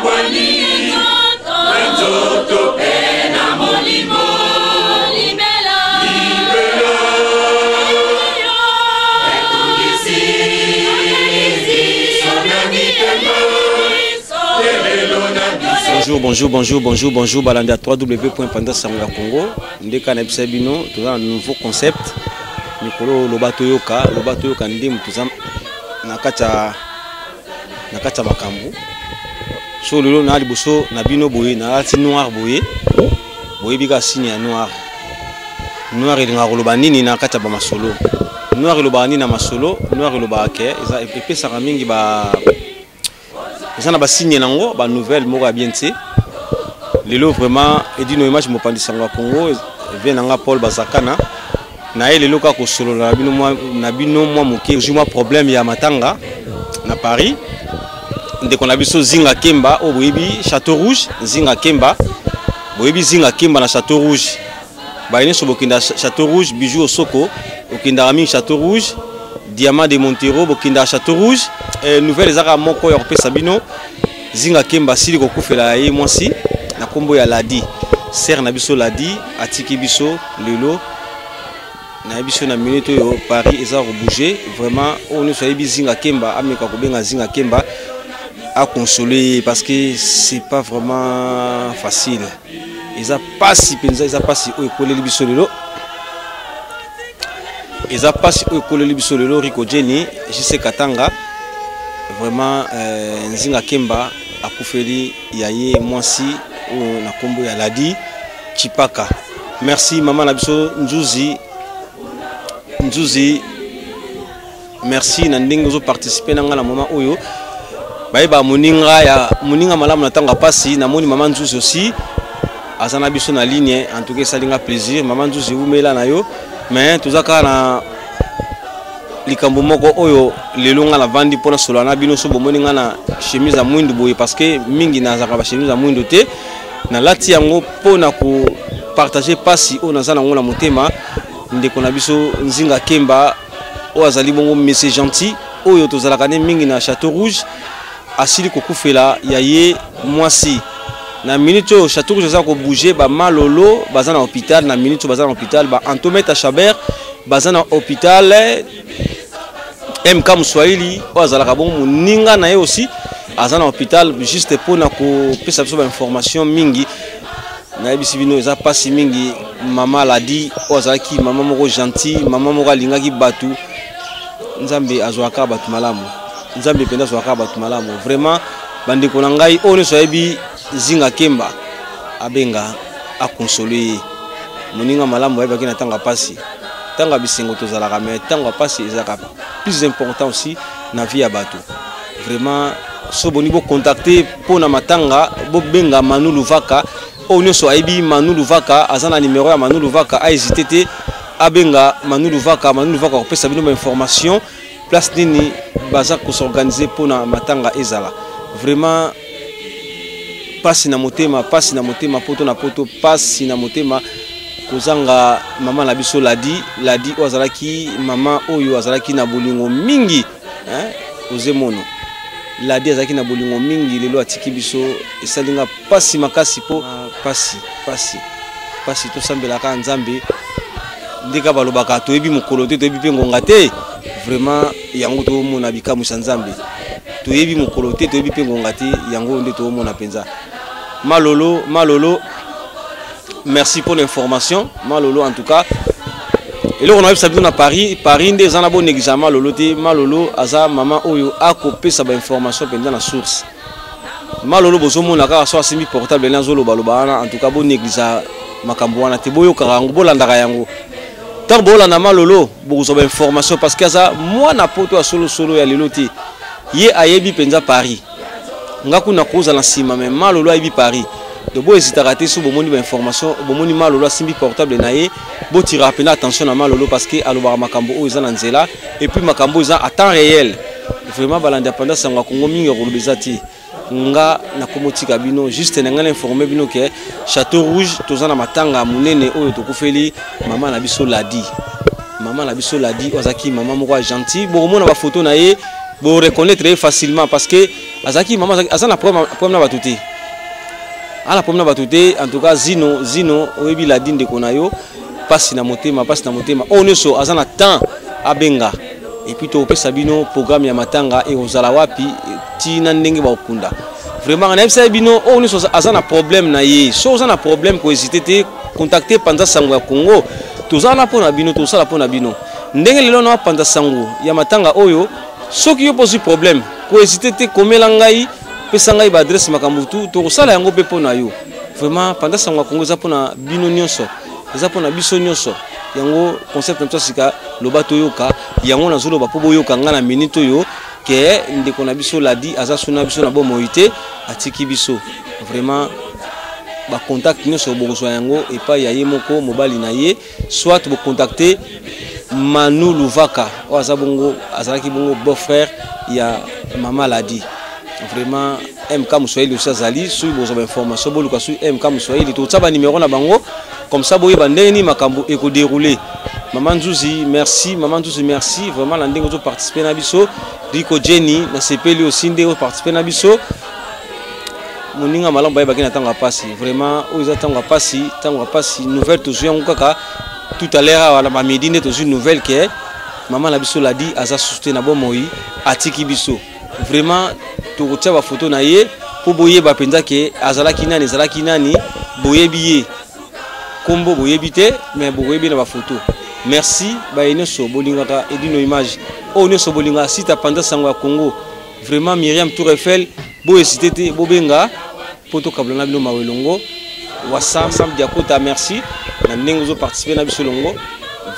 Bokabwani na nzoto mpe na molimo libela. Etungisi biso na mitema elelo na biso. Bonjour, bonjour, bonjour, bonjour, bonjour, balandi ya www.panda sango ya Congo. Ndeka na bisa bino, toza na nouveau concept. Mikolo loba toyoka, loba toyoka nde moto toza na kati ya na kati ya makambo. So lelo na liboso na bino boye, nalati noir boye. Boyebi kaka signe ya noir. Noir elingaka koloba nini na kati ya ba masolo? Noir elobaka nini na masolo? Noir elobaka ke eza epesaka mingi ba eza na ba signe nango, ba nouvelle moko ya bien te. Lelo vraiment Edino Image mopanzi sango ya Congo vie na nga Paul Bazakana na ye lelo kaka kosolola na bino mwa na bino mwa moke. Ozwi mwa problème ya matanga na Paris. Ndeko na biso Zinga Kemba oyo boyebi Château Rouge, Zinga Kemba boyebi Zinga Kemba na Château Rouge. Baye nyonso bokenda Château Rouge, Bijou Osoko okendaka mingi Château Rouge, Diamant de Montero bokendaka Château Rouge. Nouvelle ezaka moko ya kopesa bino, Zinga Kemba asili kokufela ye mwasi na kombo ya Ladi. Sœur na biso Ladi atiki biso lelo. Na biso na minute oyo Paris eza rebouger vraiment. Oyo nyonso ayebi Zinga Kemba ameka kobenga Zinga Kemba a consoler parce que c'est pas vraiment facile. Eza pasi penza, eza pasi oyo ekoleli biso lelo. Eza pasi oyo ekoleli biso lelo. Rico Jenny, JC Katanga, vraiment Nzinga Kemba akufeli ya ye mwasi oyo na kombo ya Ladi Chipaka. Merci mama na biso Nzuzi. Nzuzi, merci na ndenge ozo participer na nga na moment oyo. Bayeba moninga ya moninga malamu na tango ya pasi. Namoni mama Nzuzi aussi aza na biso na ligne. En tout cas esali nga plaisir. Mama Nzuzi umela na yo, mais toza kaka na likambo moko oyo lelo nga navandi mpona solola na bino. So bomoni nga na chemise ya mwindu boye parce que mingi nazalaka ba chemise ya mwindu te. Nalati yango mpona ko partager pasi oyo naza nango na motema. Ndeko na biso Nzinga Kemba oyo azali bongo monsieur gentil oyo tozalaka ne mingi na Château Rouge asili kokufela ya ye mwasi. Na minute oyo Château Rouge aza kobouger, ba Malolo baza na hôpital. Na minute oyo baza na hôpital, ba Antometa Chabert baza na hôpital. MK Muswahili oyo azalaka bongo moninga na ye aussi aza na hôpital, juste mpona kopesa biso ba information mingi. Nayebisi bino eza pasi mingi. Mama Ladi oyo azalaki mama moko gentil, mama moko alingaki bato. Nzambe azwaka bato malamu, Nzambe mpenza azwaka bato malamu vraiment. Bandeko na ngai oyo nyonso ayebi Zinga Kemba abenga akonsole ye. Moninga malamu ayebaki na ntango ya pasi, ntango ya bisengo tozalaka, mais ntango ya pasi ezalaka plus important aussi na vie ya bato vraiment. So boni bo contacter mpo na matanga, bobenga Manu Luvaka. Oyo nyonso ayebi Manu Luvaka aza na numero ya Manu Luvaka, a hésiter te, abenga Manu Luvaka. Manu Luvaka akopesa bino ba information place nini baza kosorganiser mpo na matanga ezala vraiment. Pasi na motema, pasi na motema, poto na poto, pasi na motema kozanga mama na biso Ladi. Ladi oyo azalaki mama oyo azalaki na bolingo mingi, hein, ozemono. Ladi azalaki na bolingo mingi, lelo atiki biso, esali nga pasi makasi po pasi, pasi, pasi. Tosambelaka Nzambe ndeka balobaka toyebi mokolo te, toyebi pe ngonga te. Vraiment yango toomona bikamwisa Nzambe. Toyebi mokolo te, toyebi pe ngonga te, yango nde toomona penza. Malolo, Malolo, merci pour l'information. Malolo en tout cas. Eloko na yebisa bino na Paris, Paris nde eza na bon examen Malolo te. Malolo aza mama oyo akopesa ba information penza na source. Malolo bozomona kaka so asimbi portable na azoloba loba wana, en tout cas bon examen makambo wana te, boyokaka yango, bolandaka yango. Tant bolanda Malolo bokozwa ba information parce que aza mwana poto ya solo solo ya lelo te. Ye ayebi penza Paris. Nga kuna koza na nsima, mais Malolo ayebi Paris. Donc bo hésitaka te so bomoni ba information, bomoni Malolo asimbi portable na ye, botiraka pena attention na Malolo parce que alobaka makambo oyo eza na nzela et puis makambo oyo eza à temps réel. Vraiment balandi ya Panda Sango ya Congo mingi ya koloba eza te. Nga nakomotika bino juste na nga na informer bino ke Château Rouge toza na matanga monene oyo tokufeli mama na biso Ladi. Mama na biso Ladi oyo azalaki mama moko ya gentil, bokomona ba photo na ye, bo reconnaître ye facilement parce que Azalaki mama aza na problème na bato te. Ana problème na bato te. En tout cas Zino, Zino oyebi Ladi ndeko na yo, pasi na motema, pasi na motema. Oyo nyonso aza na temps abenga. Et puis topesa bino programme ya matanga ekozala wapi tina ndenge bakokunda. Vraiment nayebisa bino oyo nyonso aza na problème na ye. So oza na problème ko hésiter te, contacter Panza Sango ya Congo. Toza na pona bino, tosala pona bino. Ndenge lelo na panza sango ya matanga oyo, soki yo posi problème, ko hésiter te, komela ngai, pesa ngai ba adresse makambo tout, tokosala yango pe pona yo. Vraiment Panza Sango ya Congo eza pona bino nyonso, eza pona biso nyonso. Yango concept na biso sika loba toyoka, yango nazoloba po boyoka nga na minute oyo ke ndeko na biso Ladi aza suna biso na bomoi te, atiki biso. Vraiment ba contact nyonso bokozwa yango epai ya ye moko mobali na ye, soit bo contacter Manu Luvaka oyo aza bongo, azalaki bongo beau frère ya mama Ladi. Vraiment MK Muswahili aussi azali, soki bozwa ba information boluka soki MK Muswahili, tokotia ba numéro na bango comme ça boyeba ndenge nini makambo eko dérouler. Maman Nzuzi, merci, Maman Nzuzi, merci vraiment na ndenge ozo participer na biso. Rico Jenny na sepeli aussi ndenge ozo participer na biso. Moninga malamu bayebaki na ntango ya pasi. Vraiment oyo eza ntango ya pasi, ntango ya pasi, nouvelle tozwi yango kaka tout à l'heure awa na ba midi nde tozwi nouvelle ke mama na biso Ladi aza susu na bomoi, atiki biso. Vraiment tokotia ba photo na ye po boyeba mpenza ke azalaki nani, ezalaki nani, boyebi ye kombo boyebi te mais bokoyebi na ba photo. Merci baye nyonso bolingaka Edino Image, oyo nyonso bolingaka site ya Panza Sango ya Congo. Vraiment Myriam Tour Eiffel, bo hésiter te, bobenga po tokabula na bino mawa elongo. Wassa Sam Diakota, merci na ndenge ozo participer na biso elongo.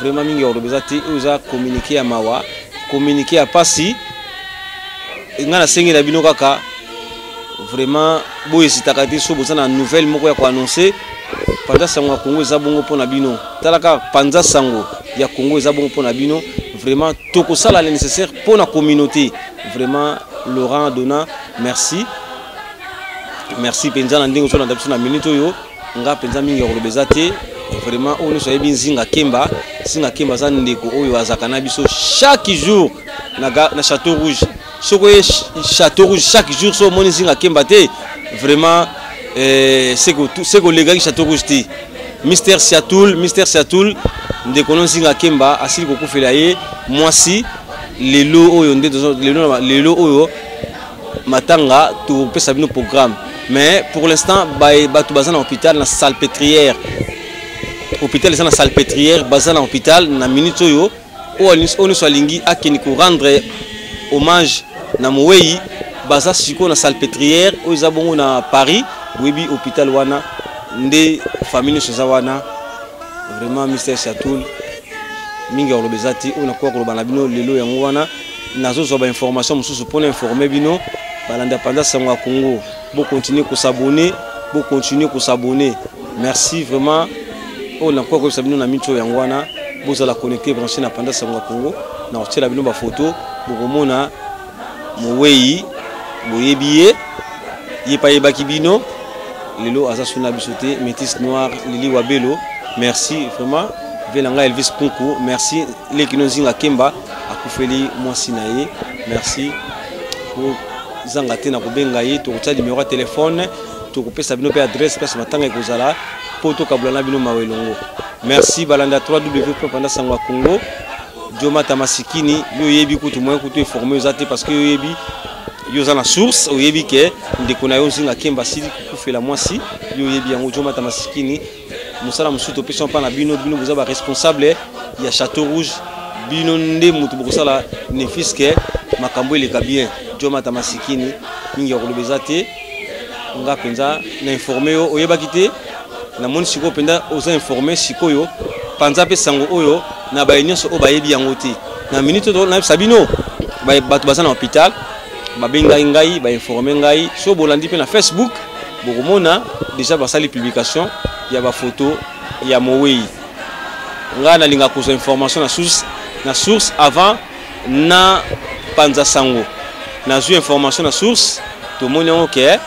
Vraiment mingi ya koloba eza te, oyo eza communiqué ya mawa, communiqué ya pasi. Nga nasengi na bino kaka vraiment bo hésitaka te so boza na nouvelle moko ya ko annoncer. Panza Sango ya Congo eza bongo pona bino. Tala kaka Panza Sango ya Congo eza bongo pona bino. Vraiment tokosala le nécessaire pona communauté. Vraiment Laurent Dona, merci. Merci penza na ndenge ozolanda biso na minute oyo. Nga penza mingi ya koloba eza te. Vraiment oyo nyonso ayebi Nzinga Kemba, Nzinga Kemba aza ndeko oyo azalaka na biso chaque jour na Château Rouge. Soki oye Château Rouge chaque jour so omoni Nzinga Kemba te, vraiment c'est que olekaki Château Rouge te. Mister Siatoul, Mister Siatoul, ndeko no Nzinga Kemba asili kokufela ye mwasi lelo oyo nde tozo, lelo, lelo oyo matanga topesa bino programme. Mais pour l'instant bato baza na hôpital na Salpêtrière. Hôpital eza na Salpêtrière, baza na hôpital na minute oyo oyo nyonso alingi akende ko rendre hommage na mowei, baza sikoyo na Salpêtrière oyo eza bongo na Paris. Boyebi hôpital wana nde famille nyonso eza wana. Vraiment Mister Siatoul, mingi ya koloba eza te, oyo nakoka koloba na bino lelo yango wana. Nazozwa ba information mosusu mpona informer bino balanda Panza Sango ya Congo. Bo continuer ko s'abonner, bo continuer ko s'abonner. Merci vraiment. Oyo nakoka koyebisa bino na minute oyo yango wana, bozala connecté branché na Panza Sango ya Congo. Na kotiela bino ba photo, bokomona mowei boyebi ye, ye pa yebaki bino lelo aza suna biso te. Métis Noir Lili Wabelo, merci vraiment. Ve na ngai Elvis Kunku, merci. Leki no Nzinga Kemba akufeli mwasi na ye, merci. Kozanga te na kobenga ye, tokotia numéro ya téléphone, tokopesa bino pe adresse place matanga ekozala po tokabula na bino mawa elongo. Merci balanda 3W point Panza Sango ya Congo. Diomata Masikini, yo yebi kutu moyen kutu informer oza te parce que yo yebi, yo oza na source, oyebi ke ndeko na yo Nzinga Kemba asili kokufela mwasi, yo yebi yango. Diomata Masikini, mosala mosusu topesi mpa na bino, bino boza ba responsable ya Château Rouge, bino nde moto bokosala ne fût-ce que makambo eleka bien. Diomata Masikini, mingi ya koloba eza te, nga mpenza na informe yo, oyebaki te, namoni sikoyo mpenza oza informe sikoyo. Panza mpe sango oyo na baye nyonso oyo bayebi yango te. Na minute oyo nayebisa bino, bato baza na hôpital, babengaki ngai, ba informe ngai. So bolandi mpe na Facebook, bokomona déjà basali publication ya ba photo ya mowei. Ngai nalinga kozwa information na source avant na panza sango. Nazwi information na source, tomoni yango ke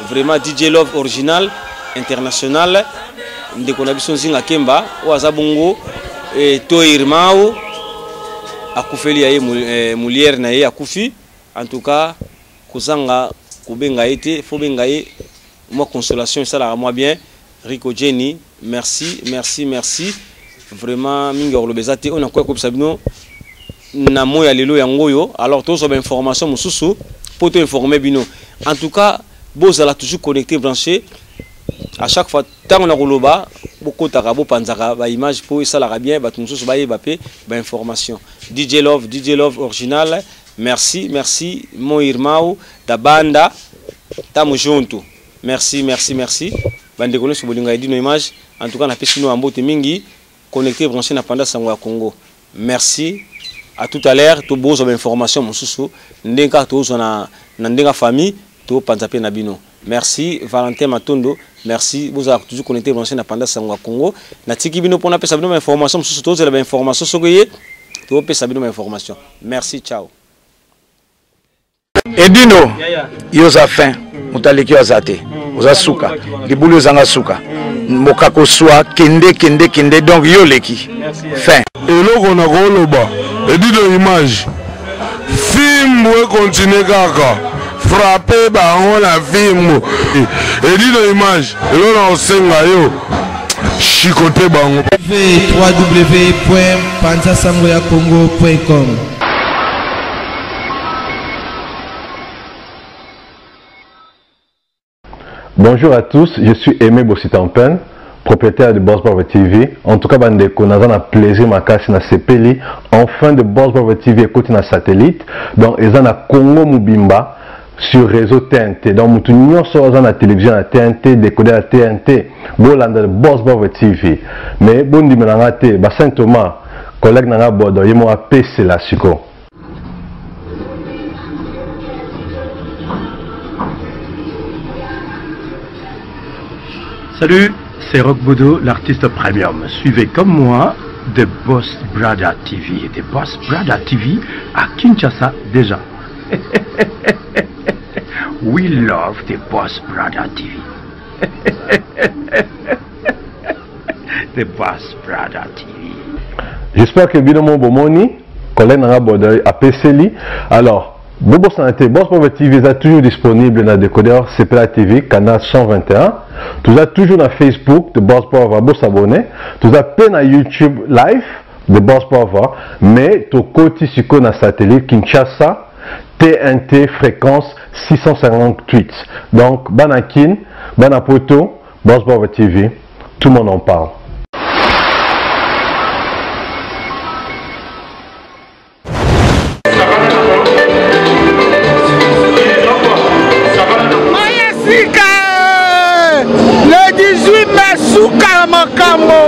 vraiment DJ Love original international ndeko na biso Nzinga Kemba oyo aza bongo, to Irmao akufeli ya ye molière na ye akufi. En tout cas kozanga Kobenga ye te, faut benga ye mwa consolation esalaka mwa bien. Rico Jenny, merci, merci, merci. Vraiment mingi ya koloba eza te oyo nakoya koyebisa bino na moi ya lelo yango oyo. Alors tozwa ba information mosusu mpo to informer bino. En tout cas, bozala toujours connecté, branché. À chaque fois ntango na koloba bokotaka bopanzaka ba image mpo esalaka bien bato mosusu bayeba mpe ba information. DJ Love, DJ Love original, merci, merci mon irmão da banda, tamo junto. Merci, merci, merci. Bandeko nyonso bolinga Edino Image, en tout cas napesi bino mbote mingi, connecté branché na Panda Sango ya Congo. Merci. À tout à l'heure, to bozwa ba information mosusu ndenge kaka tozwa na na ndenge famille to panza pe na bino. Merci Valentin Matondo, merci bozala toujours connecté branché na Panda Sango ya Congo. Natiki bino pona pesa bino ba information mosusu, tozela ba information soki ye to pesa bino ba information. Merci, ciao. Edino, yo oza fin, moto aleki yo aza te, oza suka, libulu ezanga suka, mboka koswa, kende kende kende, donc yo oleki fin. Eloko nakoloba Edino image fimbu ekontinue kaka frappe bango na fimbu Edino image eloko nakosenga yo chicote bango. www.panzasangoyakongo.com Bonjour à tous, je suis Aimé Bossitampen, propriétaire de Boss Bravo TV. En tout cas, bandeko, naza na plaisir makasi na sepeli. Enfin de Boss Bravo TV ekoti na satellite. Donc eza na Congo mobimba sur réseau TNT. Donc mutu nyonso aza na télévision ya TNT, décodeur ya TNT, bolanda de Boss Bravo TV. Mais bondimela nga te, ba Saint Thomas, collègue na nga Bodo, ye mo apesela siko. Salut, c'est Rock Bodo, l'artiste premium. Suivez comme moi The Boss Brother TV. The Boss Brother TV à Kinshasa déjà. We love The Boss Brother TV. The Boss Brother TV. J'espère que bino mo bomoni collègue nanga Bodo apeseli. Alors, bobosana te, Boss Brother TV eza toujours disponible na décodeur CPLA TV canal 121. Toza toujours na Facebook de Boss Brother, bo s'abonner. Toza pe na YouTube live de Boss Brother, mais tokoti sikoyo na satellite Kinshasa TNT fréquence 658. Donc bana Kin, bana Poto, Boss Brother TV, tout le monde en parle. Le 18 mai, suka ya makambo.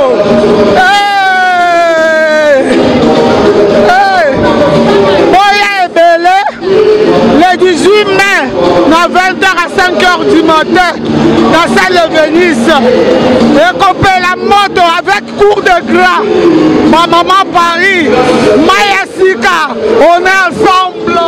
Hey! Hey! Boya ebele le 18 mai na 20h à 5h du matin na salle de Venise ekopela moto avec cours de gras ma maman Paris Maya Sika on est ensemble.